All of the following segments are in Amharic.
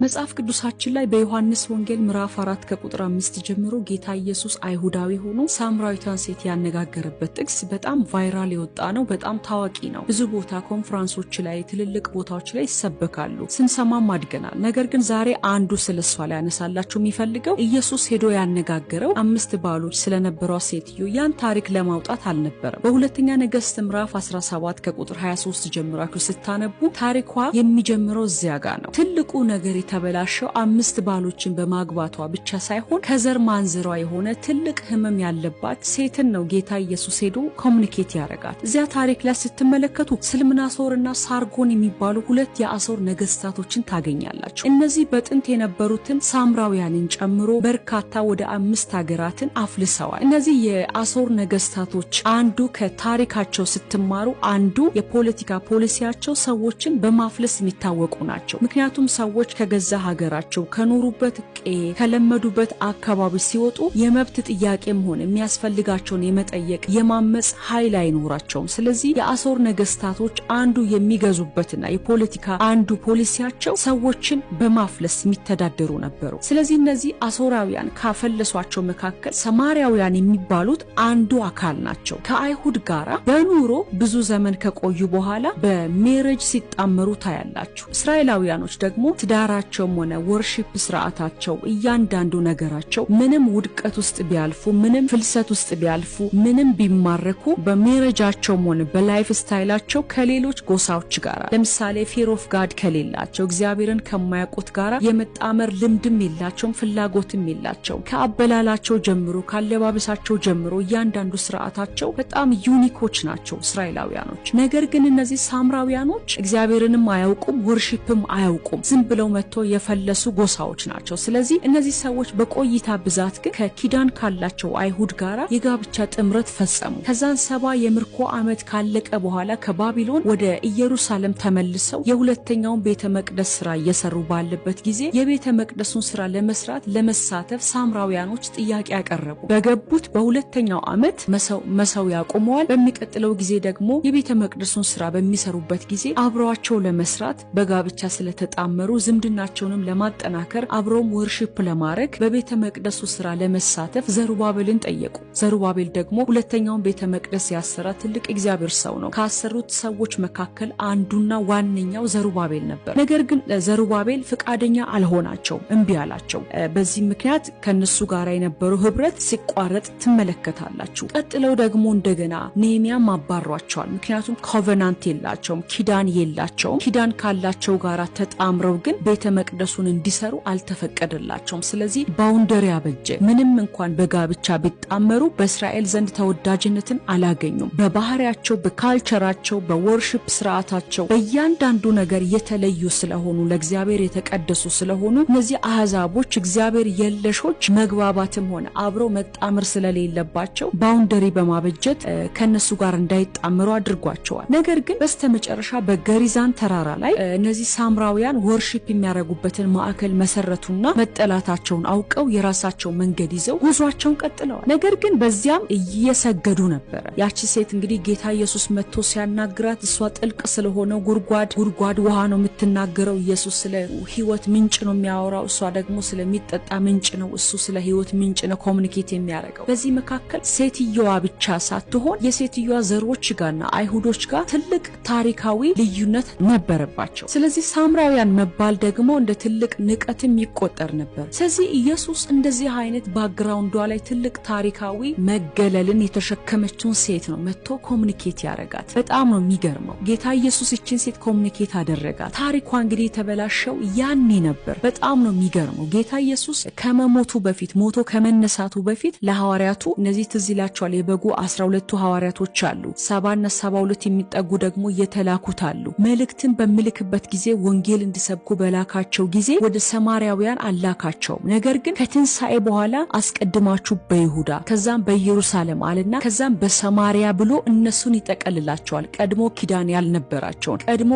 መጽሐፍ ቅዱሳችን ላይ በዮሐንስ ወንጌል ምዕራፍ 4 ከቁጥር 5 ጀምሮ ጌታ ኢየሱስ አይሁዳዊ ሆኖ ሳምራዊቷን ሴት ያነጋገረበት ጥቅስ በጣም viral የወጣ ነው። በጣም ታዋቂ ነው። ብዙ ቦታ ኮንፈረንሶች ላይ፣ ትልልቅ ቦታዎች ላይ ይሰበካሉ። ስንሰማም አድገናል። ነገር ግን ዛሬ አንዱ ስለ እሷ ላይ ያነሳላችሁ የሚፈልገው ኢየሱስ ሄዶ ያነጋገረው አምስት ባሎች ስለነበሯት ሴትዮ ያን ታሪክ ለማውጣት አልነበረም። በሁለተኛ ነገሥት ምዕራፍ 17 ከቁጥር 23 ጀምራችሁ ስታነቡ ታሪኳ የሚጀምረው እዚያ ጋር ነው። ትልቁ ነገር የተበላሸው አምስት ባሎችን በማግባቷ ብቻ ሳይሆን ከዘር ማንዘሯ የሆነ ትልቅ ሕመም ያለባት ሴትን ነው ጌታ ኢየሱስ ሄዶ communicate ያደረጋት። እዚያ ታሪክ ላይ ስትመለከቱ ስልምናሶርና ሳርጎን የሚባሉ ሁለት የአሦር ነገስታቶችን ታገኛላችሁ። እነዚህ በጥንት የነበሩትን ሳምራውያንን ጨምሮ በርካታ ወደ አምስት ሀገራትን አፍልሰዋል። እነዚህ የአሦር ነገስታቶች አንዱ ከታሪካቸው ስትማሩ አንዱ የፖለቲካ ፖሊሲያቸው ሰዎችን በማፍለስ የሚታወቁ ናቸው። ምክንያቱም ሰዎች ከገዛ ሀገራቸው፣ ከኖሩበት ቀዬ፣ ከለመዱበት አካባቢ ሲወጡ የመብት ጥያቄም ሆነ የሚያስፈልጋቸውን የመጠየቅ፣ የማመፅ ኃይል አይኖራቸውም። ስለዚህ የአሦር ነገስታቶች አንዱ የሚገዙበትና የፖለቲካ አንዱ ፖሊሲያቸው ሰዎችን በማፍለስ የሚተዳደሩ ነበሩ። ስለዚህ እነዚህ አሦራውያን ካፈለሷቸው መካከል ሰማርያውያን የሚባሉት አንዱ አካል ናቸው። ከአይሁድ ጋራ በኑሮ ብዙ ዘመን ከቆዩ በኋላ በ marriage ሲጣመሩ ታያላችሁ። እስራኤላውያኖች ደግሞ ትዳራቸውም ሆነ worship ስርዓታቸው፣ እያንዳንዱ ነገራቸው ምንም ውድቀት ውስጥ ቢያልፉ፣ ምንም ፍልሰት ውስጥ ቢያልፉ፣ ምንም ቢማረኩ በ marriage ኣቸውም ሆነ በ lifestyle ኣቸው ከሌሎች ጎሳዎች ጋር፣ ለምሳሌ fear of God ከሌላቸው፣ እግዚአብሔርን ከማያውቁት ጋራ የመጣመር ልምድም የላቸውም፣ ፍላጎትም የላቸውም። ከአበላላቸው ጀምሮ፣ ካለባበሳቸው ጀምሮ እያንዳንዱ ስርዓታቸው በጣም unique ኦች ናቸው እስራኤላውያኖች። ነገር ግን እነዚህ ሳምራውያኖች እግዚአብሔርንም አያውቁም፣ worship ም አያውቁም። ዝም ብለው መጥተው የፈለሱ ጎሳዎች ናቸው። ስለዚህ እነዚህ ሰዎች በቆይታ ብዛት ግን ከኪዳን ካላቸው አይሁድ ጋራ የጋብቻ ጥምረት ፈጸሙ። ከዛን 70 የምርኮ ዓመት ካለቀ በኋላ ከባቢሎን ወደ ኢየሩሳሌም ተመልሰው የሁለተኛውን ቤተ መቅደስ ስራ እየሰሩ ባለበት ጊዜ የቤተ መቅደሱን ስራ ለመስራት ለመሳተፍ ሳምራውያኖች ጥያቄ ያቀረቡ። በገቡት በሁለተኛው ዓመት መሰዊያ አቁመዋል። በሚቀጥለው ጊዜ ደግሞ የቤተ መቅደሱን ስራ በሚሰሩበት ጊዜ አብረዋቸው ለመስራት፣ በጋብቻ ስለተጣመሩ ዝምድናቸውንም ለማጠናከር፣ አብረውም worship ለማድረግ በቤተ መቅደሱ ስራ ለመሳተፍ ዘሩባቤልን ጠየቁ። ዘሩባቤል ደግሞ ሁለተኛውን ቤተ መቅደስ ያሰራ ትልቅ እግዚአብሔር ሰው ነው። ካሰሩት ሰዎች መካከል አንዱና ዋነኛው ዘሩባቤል ነበር። ነገር ግን ዘሩባቤል ፍቃደኛ አልሆናቸውም፣ እምቢ አላቸው። በዚህ ምክንያት ከነሱ ጋር የነበረው ህብረት ሲቋረጥ ትመለከታላችሁ። ቀጥለው ደግሞ እንደገና ኔሚያም አባሯቸዋል። ምክንያቱም covenant የላቸውም፣ ኪዳን የላቸውም። ኪዳን ካላቸው ጋር ተጣምረው ግን ቤተ መቅደሱን እንዲሰሩ አልተፈቀደላቸውም። ስለዚህ boundary አበጀ። ምንም እንኳን በጋብቻ ቢጣመሩ በእስራኤል ዘንድ ተወዳጅነትን አላገኙም። በባህሪያቸው፣ በ culture ኣቸው፣ በ worship ስርዓታቸው በእያንዳንዱ ነገር የተለዩ ስለሆኑ፣ ለእግዚአብሔር የተቀደሱ ስለሆኑ እነዚህ አህዛቦች፣ እግዚአብሔር የለሾች መግባባትም ሆነ አብረው መጣመር ስለሌለባቸው boundary በማበጀት ከነሱ ጋር እንዳይጣመሩ አድርጓቸዋል። ነገር ግን በስተመጨረሻ በገሪዛን ተራራ ላይ እነዚህ ሳምራውያን worship የሚያደርጉበትን ማዕከል መሰረቱና መጠላታቸውን አውቀው የራሳቸው መንገድ ይዘው ጉዟቸውን ቀጥለዋል። ነገር ግን በዚያም እየሰገዱ ነበረ። ያቺ ሴት እንግዲህ ጌታ ኢየሱስ መጥቶ ሲያናግራት እሷ ጥልቅ ስለሆነው ጉድጓድ ውሃ ነው የምትናገረው። ኢየሱስ ስለ ሕይወት ምንጭ ነው የሚያወራው፣ እሷ ደግሞ ስለሚጠጣ ምንጭ ነው። እሱ ስለ ሕይወት ምንጭ ነው communicate የሚያደርገው። በዚህ መካከል ሴትየዋ ብቻ ሳትሆን የሴትየዋ ዘሮች ጋርና አይሁዶች ጋር ትልቅ ታሪካዊ ልዩነት ነበረባቸው። ስለዚህ ሳምራውያን መባል ደግሞ እንደ ትልቅ ንቀትም ይቆጠር ነበር። ስለዚህ ኢየሱስ እንደዚህ አይነት background ዷ ላይ ትልቅ ታሪካዊ መገለልን የተሸከመችውን ሴት ነው መጥቶ communicate ያደረጋት። በጣም ነው የሚገርመው። ጌታ ኢየሱስ ይችን ሴት communicate አደረጋት። ታሪኳ እንግዲህ የተበላሸው ያኔ ነበር። በጣም ነው የሚገርመው። ጌታ ኢየሱስ ከመሞቱ በፊት፣ ሞቶ ከመነሳቱ በፊት ለሐዋርያቱ፣ እነዚህ ትዝ ይላቸዋል፣ የበጉ 12ቱ ሐዋርያቶች አሉ። 70ና 72 የሚጠጉ ደግሞ የተላኩት አሉ። መልእክትን በሚልክበት ጊዜ፣ ወንጌል እንዲሰብኩ በላካቸው ጊዜ ወደ ሰማርያውያን አላካቸውም። ነገር ግን ከትንሣኤ በኋላ አስቀድማችሁ በይሁዳ፣ ከዛም በኢየሩሳሌም አለና ከዛም በሰማርያ ብሎ እነሱን ይጠቀልላቸዋል። ቀድሞ ኪዳን ያልነበራቸውን፣ ቀድሞ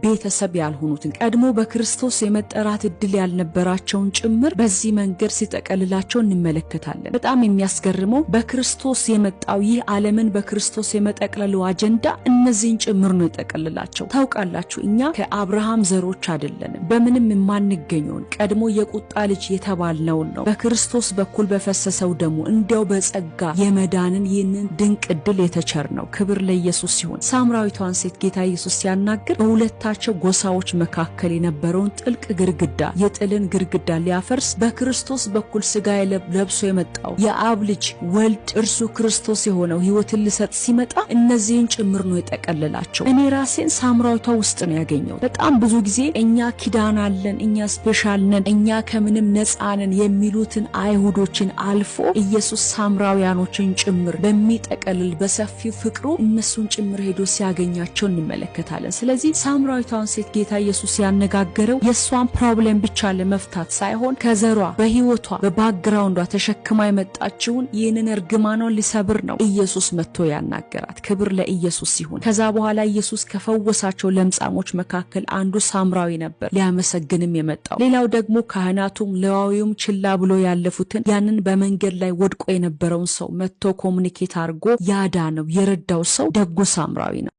ቤተሰብ ያልሆኑትን፣ ቀድሞ በክርስቶስ የመጠራት እድል ያልነበራቸውን ጭምር በዚህ መንገድ ሲጠቀልላቸው እንመለከታለን። በጣም የሚያስገርመው በክርስቶስ የመጣው ይህ ዓለምን በክርስቶስ የመጠቅለሉ አጀንዳ እነዚህን ጭምር ነው የጠቀልላቸው። ታውቃላችሁ፣ እኛ ከአብርሃም ዘሮች አይደለንም። በምንም በምንም የማንገኘውን ቀድሞ የቁጣ ልጅ የተባልነውን ነው በክርስቶስ በኩል በፈሰሰው ደሙ እንዲያው በጸጋ የመዳንን ይህንን ድንቅ ዕድል የተቸርነው። ክብር ለኢየሱስ ሲሆን ሳምራዊቷን ሴት ጌታ ኢየሱስ ሲያናግር በሁለታቸው ጎሳዎች መካከል የነበረውን ጥልቅ ግርግዳ፣ የጥልን ግርግዳ ሊያፈርስ በክርስቶስ በኩል ስጋ ለብሶ የመጣው የአብ ልጅ ወልድ እርሱ ክርስቶስ የሆነው ሕይወትን ሊሰጥ ሲመጣ እነዚህን ጭምር ነው የጠቀለላቸው። እኔ ራሴን ሳምራዊቷ ውስጥ ነው ያገኘሁት። በጣም ብዙ ጊዜ እኛ ኪዳን አለን፣ እኛ special ነን፣ እኛ ከምንም ነፃ ነን የሚሉትን አይሁዶችን አልፎ ኢየሱስ ሳምራውያኖችን ጭምር በሚጠቀልል በሰፊው ፍቅሩ እነሱን ጭምር ሄዶ ሲያገኛቸው እንመለከታለን። ስለዚህ ሳምራዊቷን ሴት ጌታ ኢየሱስ ያነጋገረው የእሷን problem ብቻ ለመፍታት ሳይሆን ከዘሯ፣ በህይወቷ፣ በ background ዷ ተሸክማ የመጣችውን ይህንን እርግማኗን ሊሰብር ነው ኢየሱስ መጥቶ ያናገራት። ክብር ለኢየሱስ ይሁን። ከዛ በኋላ ኢየሱስ ከፈወሳቸው ለምጻሞች መካከል አንዱ ሳምራዊ ነበር፣ ሊያመሰግንም የመጣው። ሌላው ደግሞ ካህናቱም ሌዋዊውም ችላ ብሎ ያለፉትን ያንን በመንገድ ላይ ወድቆ የነበረውን ሰው መጥቶ communicate አድርጎ ያዳነው፣ የረዳው ሰው ደጉ ሳምራዊ ነው።